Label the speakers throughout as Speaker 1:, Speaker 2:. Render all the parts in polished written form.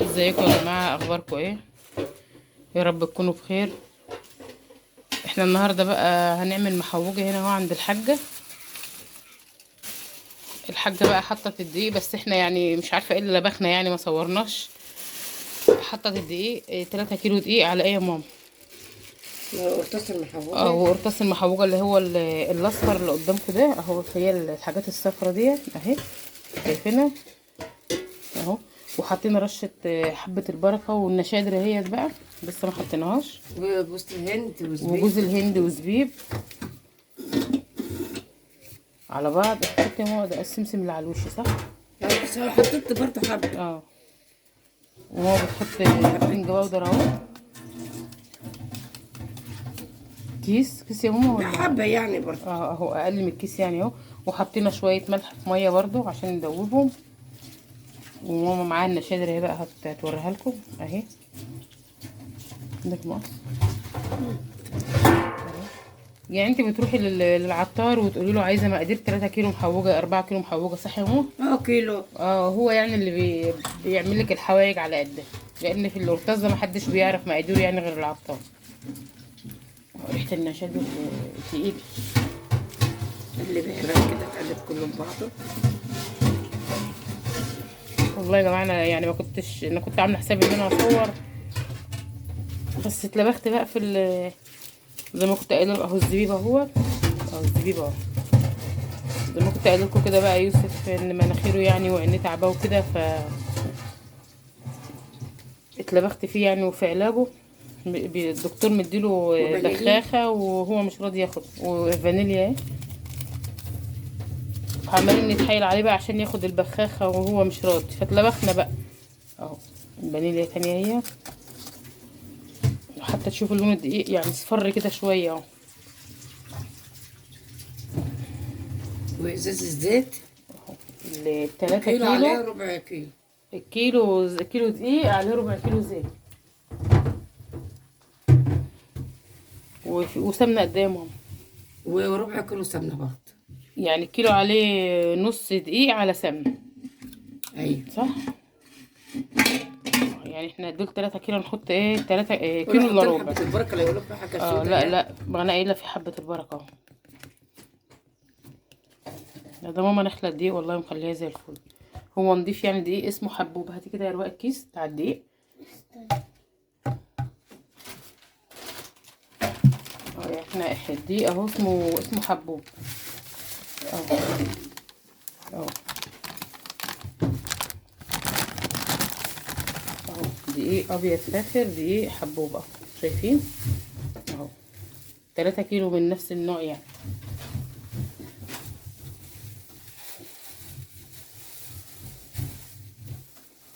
Speaker 1: ازيكم يا جماعة؟ اخباركم ايه؟ يا رب تكونوا بخير. احنا النهارده بقى هنعمل محوجه هنا اهو عند الحاجة. الحاجة بقى حطت الدقيق، بس احنا يعني مش عارفه ايه اللي لبخنا، يعني ما صورناش. حطت الدقيق 3 كيلو دقيق على ايه يا ماما؟
Speaker 2: قرطاس المحوجة.
Speaker 1: اه، وقرطاس المحوجه اللي هو الاصفر اللي قدامكم ده اهو، هي الحاجات الصفرة ديت اهي، شايفينها اهو. وحطينا رشه حبه البركة والنشادر اهيت بقى، لسه ما حطيناهاش،
Speaker 2: وجوز الهند وزبيب،
Speaker 1: وجوز الهند وزبيب على بعض. حطيت يا ماما ده السمسم اللي على الوش صح؟
Speaker 2: بس حطيت برضه حبه.
Speaker 1: اه، وماما بتحط baking powder اهو، كيس كيس يا ماما ولا
Speaker 2: حبه يعني برضه؟
Speaker 1: اه اهو، اقل من الكيس يعني اهو. وحطينا شوية ملح في مية برضه عشان ندوبهم. وماما معاها النشادر اهي بقى، هتوريها لكم اهي. عندك مقص؟ يعني انت بتروحي للعطار وتقولي له عايزه مقادير 3 كيلو محوجه، 4 كيلو محوجه، صح يا ماما؟
Speaker 2: اه كيلو.
Speaker 1: اه، هو يعني اللي بيعمل لك الحوايج على قده، لان في القرطاس ده محدش بيعرف مقاديره يعني غير العطار. ريحه النشادر تقيل.
Speaker 2: اللي بقى كده تقلب كله ببعضه.
Speaker 1: والله يا جماعة انا يعني ما كنتش، انا كنت عامله حسابي ان انا اصور، بس اتلبخت بقى في زي ما كنت قايله اهو الزبيب اهو، اهو الزبيب اهو، زي ما كنت قايله لكم كده بقى يوسف ان مناخيره يعني وعينيه تعباه وكده، ف اتلبخت فيه يعني وفي علاجه. الدكتور مديله بخاخه وهو مش راضي ياخد، وفانيليا اهي، عمالين نتحايل عليه بقى عشان ياخد البخاخه وهو مش راضي، فاتلبخنا بقى اهو. الفانيليا تانية هي، حتى تشوفوا اللون الدقيق يعني اصفر كده شوية اهو.
Speaker 2: وازاز الزيت
Speaker 1: اهو، 3
Speaker 2: كيلو عليه ربع كيلو،
Speaker 1: الكيلو كيلو دقيق عليه ربع كيلو زيت. وسمنه قد ايه يا ماما؟
Speaker 2: وربع كيلو سمنه برضه،
Speaker 1: يعني الكيلو عليه نص دقيق على سمنه.
Speaker 2: ايوه
Speaker 1: صح. يعني احنا دول 3 كيلو نحط ايه؟ 3 كيلو الا ربع.
Speaker 2: حبه البركة لا يقولوا في حاجة سودا.
Speaker 1: لا
Speaker 2: يعني.
Speaker 1: لا، ما انا قايله في حبه البركة اهو. لا ده ماما نخله الدقيق والله مخليها زي الفل. هو نضيف يعني دقيق اسمه حبوب. هاتي كده يا رواق الكيس بتاع الدقيق. اه احنا الدقيق اهو اسمه حبوب اهو اهو اهو، دقيق ابيض فاخر، دقيق حبوب اهو، شايفين اهو. 3 كيلو من نفس النوع يعني.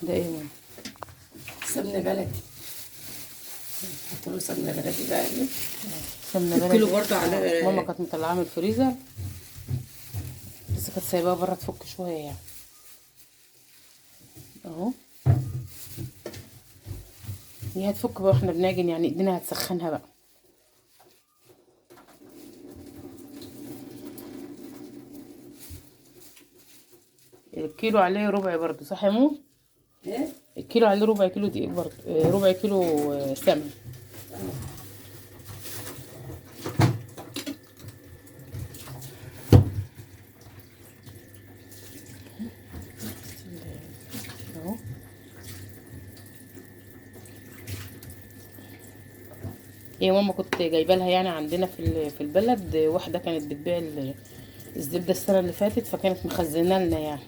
Speaker 1: ده ايه ماما؟
Speaker 2: سمنه بلدي. حط له سمنه بلدي بقى.
Speaker 1: سمنه بلدي
Speaker 2: الكيلو برضه على
Speaker 1: ماما كانت مطلعاه من الفريزر، بس كانت سايباها بره تفك شوية يعني اهو. هي هتفك بقى واحنا بنعجن، يعني ايدينا هتسخنها بقى. الكيلو عليه ربع برضه صح يا مو؟
Speaker 2: ايه؟
Speaker 1: الكيلو عليه ربع كيلو دقيق برضه، ربع كيلو سمن. اهو. هي ماما كنت جايبه لها يعني عندنا في البلد واحدة كانت بتبيع الزبدة السنة اللي فاتت، فكانت مخزنة لنا يعني.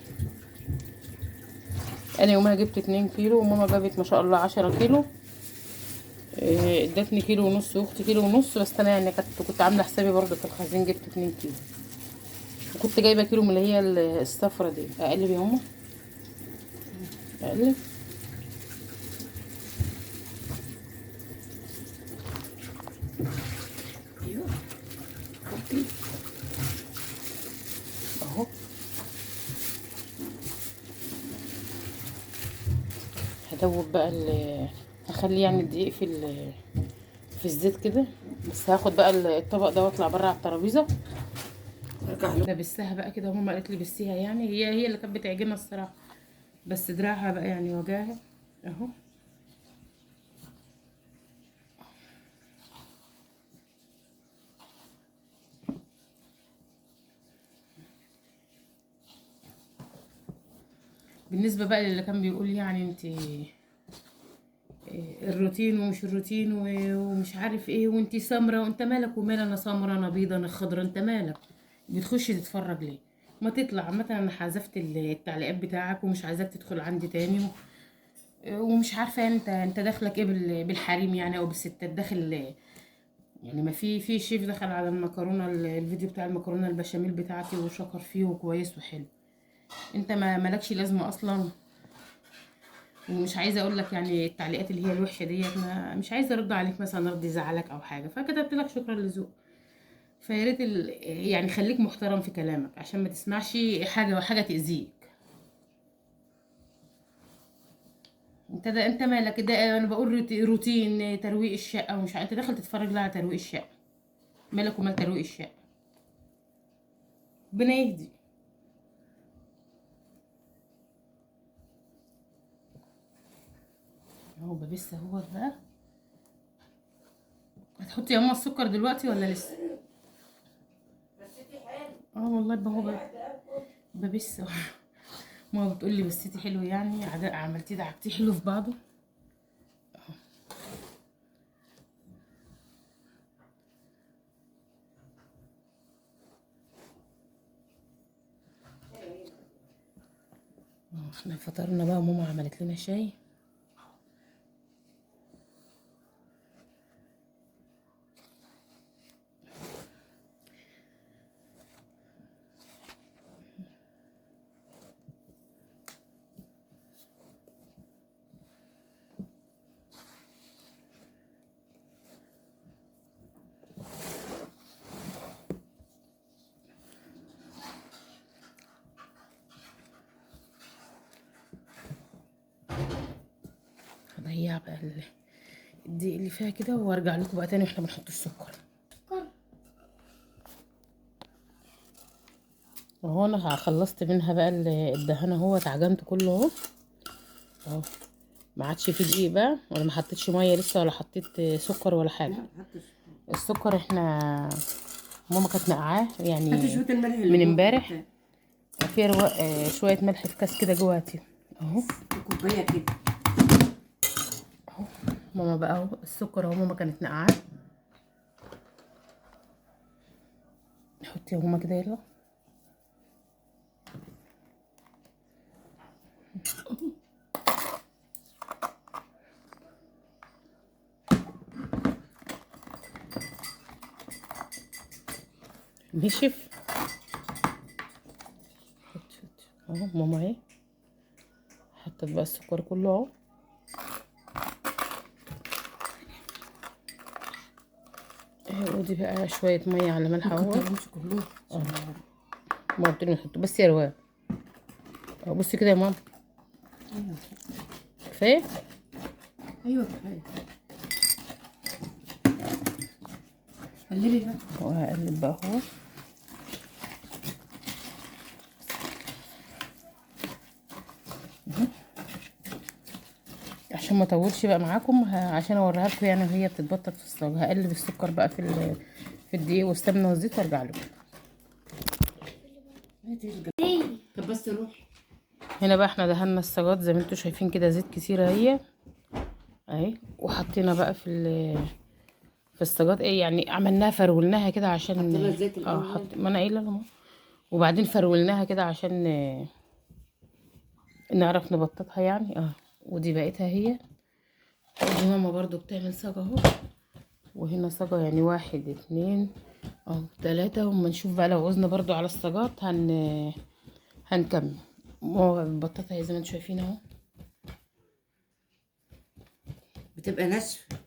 Speaker 1: انا يومها جبت 2 كيلو وماما جابت ما شاء الله 10 كيلو، ادتني كيلو ونص واختي كيلو ونص، بس انا يعني كنت عامله حسابي برضه في الخزين، جبت 2 كيلو. وكنت جايبه كيلو من اللي هي الصفرة دي. اقلب يا ماما، اقلب.
Speaker 2: ايوه
Speaker 1: اهو. هدوب بقى هخلي يعني الدقيق في الزيت كده، بس هاخد بقى الطبق ده واطلع بره على الترابيزة. لبسها بقى كده، ماما قالت لي بسيها يعني، هي اللي كانت بتعجنها الصراحة، بس دراعها بقى يعني وجعها. اهو. بالنسبة بقى للي كان بيقول يعني انت الروتين ومش الروتين ومش عارف ايه، وانت سمرة، وانت مالك ومال انا سمرة، انا بيضة، انا خضرة، انت مالك بتخشي تتفرج ليه؟ ما تطلع. عامة انا حذفت التعليقات بتاعك ومش عايزاك تدخل عندي تاني، ومش عارفه يعني انت داخلك ايه بالحريم يعني او بالستات داخل يعني. ما في شيف دخل على المكرونه، الفيديو بتاع المكرونه البشاميل بتاعتي وشكر فيه وكويس وحلو، انت ما مالكش لازمه اصلا. ومش عايزه اقول لك يعني التعليقات اللي هي الوحشة ديت، ما مش عايزه ارد عليك مثلا رد يزعلك او حاجة، فكتبت لك شكرا لذوقك. فيا ريت يعني خليك محترم في كلامك عشان ما تسمعش حاجة وحاجه تاذيك. انت ده انت مالك؟ ده انا بقول روتين ترويق الشقة ومش عارف، انت داخل تتفرج لها على ترويق الشقة، مالك ومال ترويق الشقة؟ ربنا يهدي. اهو ببس اهوت بقى. هتحطي يا ماما السكر دلوقتي ولا لسه؟ اه والله بقى هو ببس. ماما بتقول لي بسيتي حلو يعني، عملتيه دعكتيه حلو في بعضه. احنا فطرنا بقى وماما عملت لنا شاي. هضيع بقى الدقيق اللي فيها كده وارجع لكم بقى تاني واحنا بنحط السكر. اهو انا خلصت منها بقى الدهانه اهو، اتعجنت كله اهو اهو، ما عادش فيه دقيق بقى، ولا ما حطيتش مية لسه، ولا حطيت سكر ولا حاجة. السكر احنا ماما كانت نقعاه يعني من امبارح، فيها شوية ملح في كاس كده جوه اهو،
Speaker 2: كوباية كده
Speaker 1: اهو. ماما بقى اهو السكر اهو، ماما كانت نقعاه. حطي يا ماما كده، يلا. نشف. حطي اهو ماما اهي حطت بقى السكر كله اهو. ودي بقى شوية مية على ملح اهو. ما قلت لهم نحطه بس يا رواق. بصي كده يا ماما، كفاية؟
Speaker 2: ايوه كفاية. قلبي بقى.
Speaker 1: وهقلب بقى اهو. عشان ما اطولش بقى معاكم، عشان اوريها لكم يعني وهي بتتبطط في الصاج. هقلب السكر بقى في الدقيق والسمنه والزيت وارجع لكم.
Speaker 2: طب بس روح
Speaker 1: هنا بقى احنا دهنا الصاجات زي ما انتم شايفين كده، زيت كتير اهي اهي، وحطينا بقى في الصاجات ايه يعني، عملناها فرولناها كده عشان
Speaker 2: حطينا الزيت الاول.
Speaker 1: ما انا قايله لهم، وبعدين فرولناها كده عشان نعرف نبططها يعني. ودي بقيتها هي. ودي ماما برضو بتعمل صاجة اهو، وهنا صاجة يعني 1 2 3. وما نشوف بقى لو عوزنا برضو على الصاجات هنكمل. ماما بتبططها زي ما انتم شايفين اهو،
Speaker 2: بتبقى ناشفة.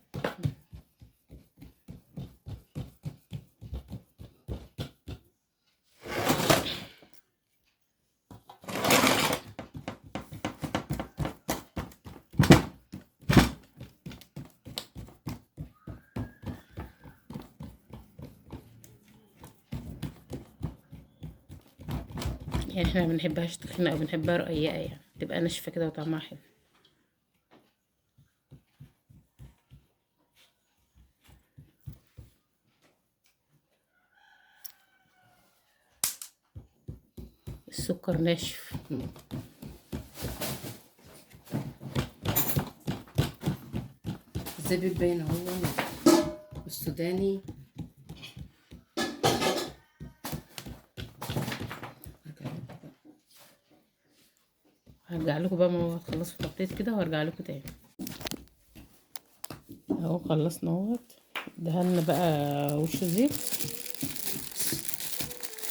Speaker 1: يعني احنا ما بنحبهاش تخينة او بنحبها رقيقه، يعني تبقى ناشفة كده وطعمها حلو. السكر ناشف.
Speaker 2: الزبيب باين اهو، والسوداني.
Speaker 1: هرجع لكم بقى ما تخلصوا التبطيط كده وهرجع لكم تاني. اهو خلصنا اهوت، دهنا بقى وش زيت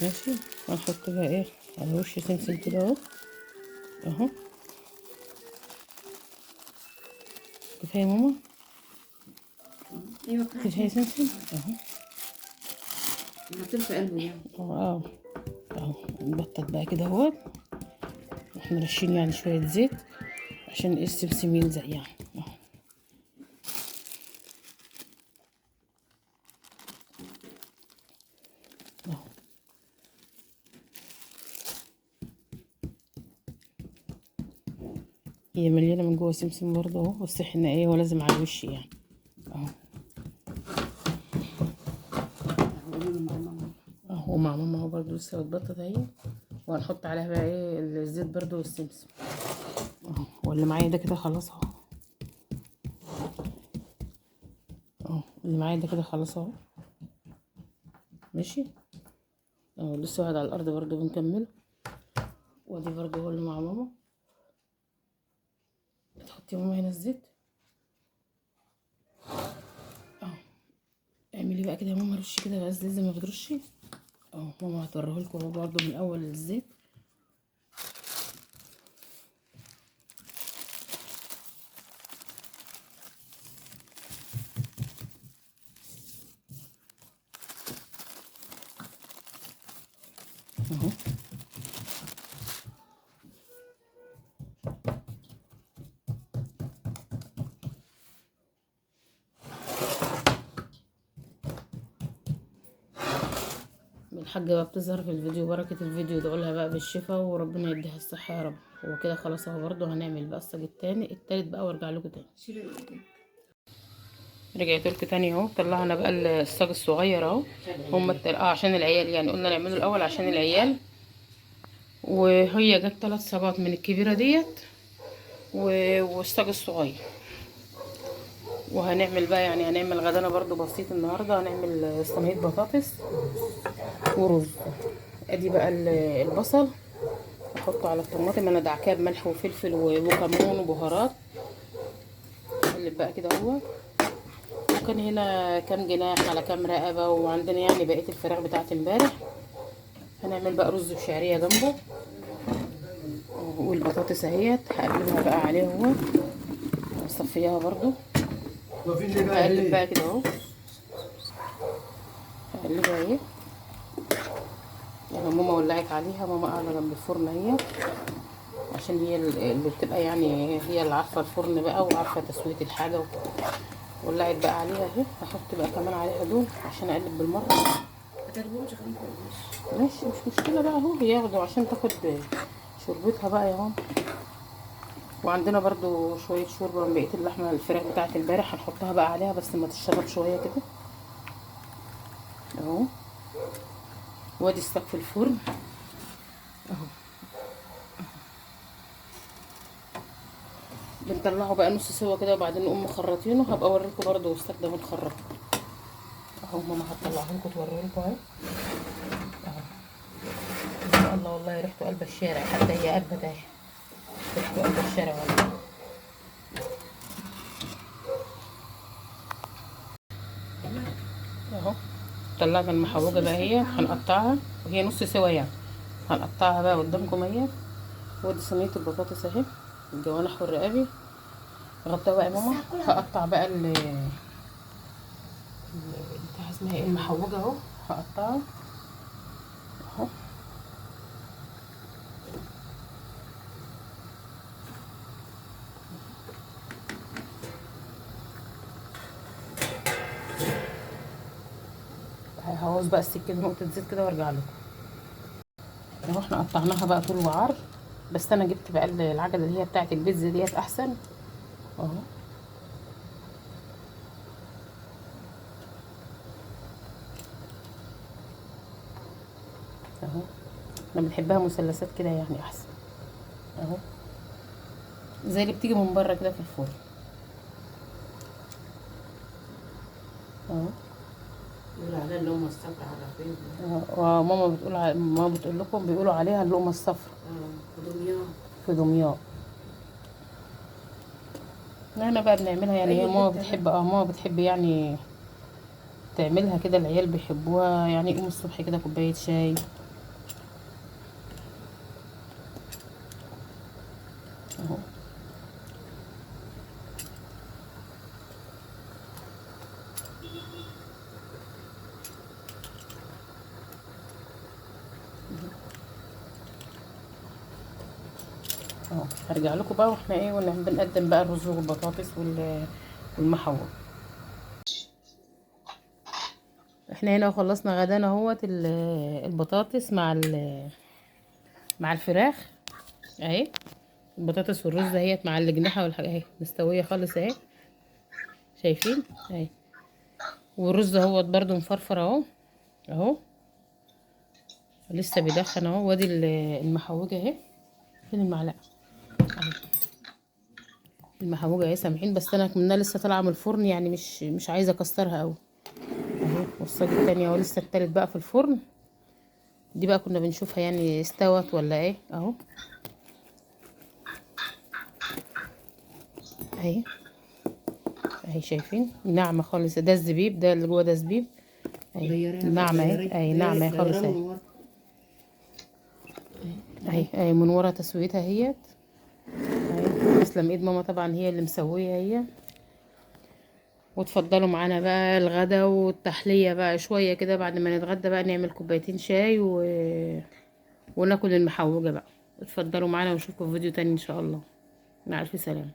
Speaker 1: ماشي. هنحط بقى ايه على وش سمسم كده اهو اهو. كفاية يا ماما؟
Speaker 2: ايوه
Speaker 1: كفاية سمسم اهو.
Speaker 2: حاطين في قلبه يعني.
Speaker 1: اه اهو نبطط بقى كده اهوت. احنا رشين يعني شوية زيت عشان ايه السمسم يلزق يعني اهو. اهو هي مليانة من جوه سمسم برضه اهو، بس احنا ايه هو لازم على الوش يعني اهو. اهو مع ماما اهو برضه لسه بتبطط اهي. وهنحط عليها بقى ايه الزيت برضو والسمسم اهو. واللي معايا ده كده خلاص اهو اهو. اللي معايا ده كده خلاص اهو ماشي اهو. لسه واحد على الارض برضو بنكمله. وادي برضو هو اللي مع ماما. تحطي ماما هنا الزيت اهو. اعملي بقى كده يا ماما، رشي كده بس زي ما بترشي اهو. ماما هتوريهولكوا اهو برضو من اول الزيت. اهو الحاجة بقى بتظهر في الفيديو، بركة الفيديو ادعوا لها بقى بالشفاء وربنا يديها الصحة يا رب. وكده خلاص اهو برضو هنعمل بقى الصاج التاني التالت بقى وارجع لكم تاني. رجعت لكم تاني اهو. طلعنا بقى الصاج الصغير اهو، هما عشان العيال يعني، قلنا نعمله الاول عشان العيال. وهي جت 3 صاجات من الكبيرة ديت والصاج الصغير. وهنعمل بقى يعني هنعمل غدانا برضو بسيط النهارده. هنعمل صينية بطاطس ورز. ادي بقى البصل احطه على الطماطم. انا دعكاه بملح وفلفل وكمون وبهارات. اقلب بقى كده اهو. وكان هنا كام جناح على كام رقبة، وعندنا يعني بقية الفراخ بتاعت امبارح. هنعمل بقى رز بشعريه جنبه. والبطاطس اهيت هقلبها بقى عليه اهو، وصفيها برضو. هقلب بقى كده اهو، هقلبها اهي. يعني ماما ولعت عليها، ماما قاعدة جنب الفرن اهي، عشان هي اللي بتبقى يعني هي اللي عارفه الفرن بقى وعارفه تسويه الحاجة. ولعت بقى عليها اهي. هحط بقى كمان عليها دول عشان اقلب بالمرة. ماشي مش مشكلة بقى اهو، ياخدوا عشان تاخد شوربتها بقى يا ماما. وعندنا برضو شوية شوربة من بقية اللحمة الفراخ بتاعت امبارح، هنحطها بقى عليها بس ما تشرب شوية كده اهو. وادي الصاج في الفرن اهو. بنطلعه بقى نص سوا كده وبعدين نقوم مخرطينه. هبقى اوريكم برضو الصاج ده بنخرطه اهو. ماما هتطلعه لكم توريه لكم اهي اهو. ان شاء الله والله ريحته قلب الشارع، حتى هي قلبت اهي، ريحته قلب الشارع والله. اهو طلعنا المحوجه بقى اهي، هنقطعها وهي نص سوا يعني. هنقطعها بقى قدامكم اهي. وادي صينية البطاطس اهي، الجوانح والرقابي. غطاها بقى يا ماما. هقطع بقى ال بتاع اسمها ايه المحوجه اهو، هقطعها اهو. هعوز بقى السكينة نقطة زيت كده وارجع لكم اهو. احنا قطعناها بقى طول وعرض، بس انا جبت بقى العجلة اللي هي بتاعه البيتزا ديت احسن اهو. اهو احنا بنحبها مثلثات كده يعني احسن اهو، زي اللي بتيجي من بره كده في الفرن اهو.
Speaker 2: بيقولوا عليها اللقمة الصفرا على فين؟
Speaker 1: وماما بتقول ماما بتقول لكم بيقولوا عليها اللقمة الصفرا.
Speaker 2: في دمياط.
Speaker 1: في دمياط. احنا بقى بنعملها يعني، هي ماما بتحب ماما بتحب يعني تعملها كده، العيال بيحبوها يعني. يقوموا الصبح كده كوباية شاي اهو. اهو هرجع لكم بقى واحنا ايه واحنا بنقدم بقى الرز والبطاطس والمحوج. احنا هنا خلصنا غدانا اهوت، البطاطس مع الفراخ اهي، البطاطس والرز اهيت مع الجناحه والحاجة اهي مستوية خالص اهي، شايفين اهي. والرز اهوت برده مفرفر اهو اهو، لسه بيدخن اهو. وادي المحوجه اهي، فين المعلقة؟ اهي المحوجه اهي، سامعين؟ بس انا منها لسه طالعه من الفرن يعني، مش عايزه اكسرها قوي اهو. والصاج التاني اهو لسه التالت بقى في الفرن، دي بقى كنا بنشوفها يعني استوت ولا ايه اهو اهي اهي، شايفين ناعمة خالص. ده الزبيب، ده اللي جوه ده زبيب اهي، ناعمة اهي اهي، ناعمة خالص اهي اهي اهي، من ورا تسويتها اهيت اهي. تسلم ايد ماما طبعا، هي اللي مسويه هي. وتفضلوا معانا بقى الغدا والتحليه بقى شوية كده، بعد ما نتغدى بقى نعمل كوبايتين شاي وناكل المحوجه بقى. اتفضلوا معانا ونشوفكم في فيديو تاني ان شاء الله. مع الف سلامه.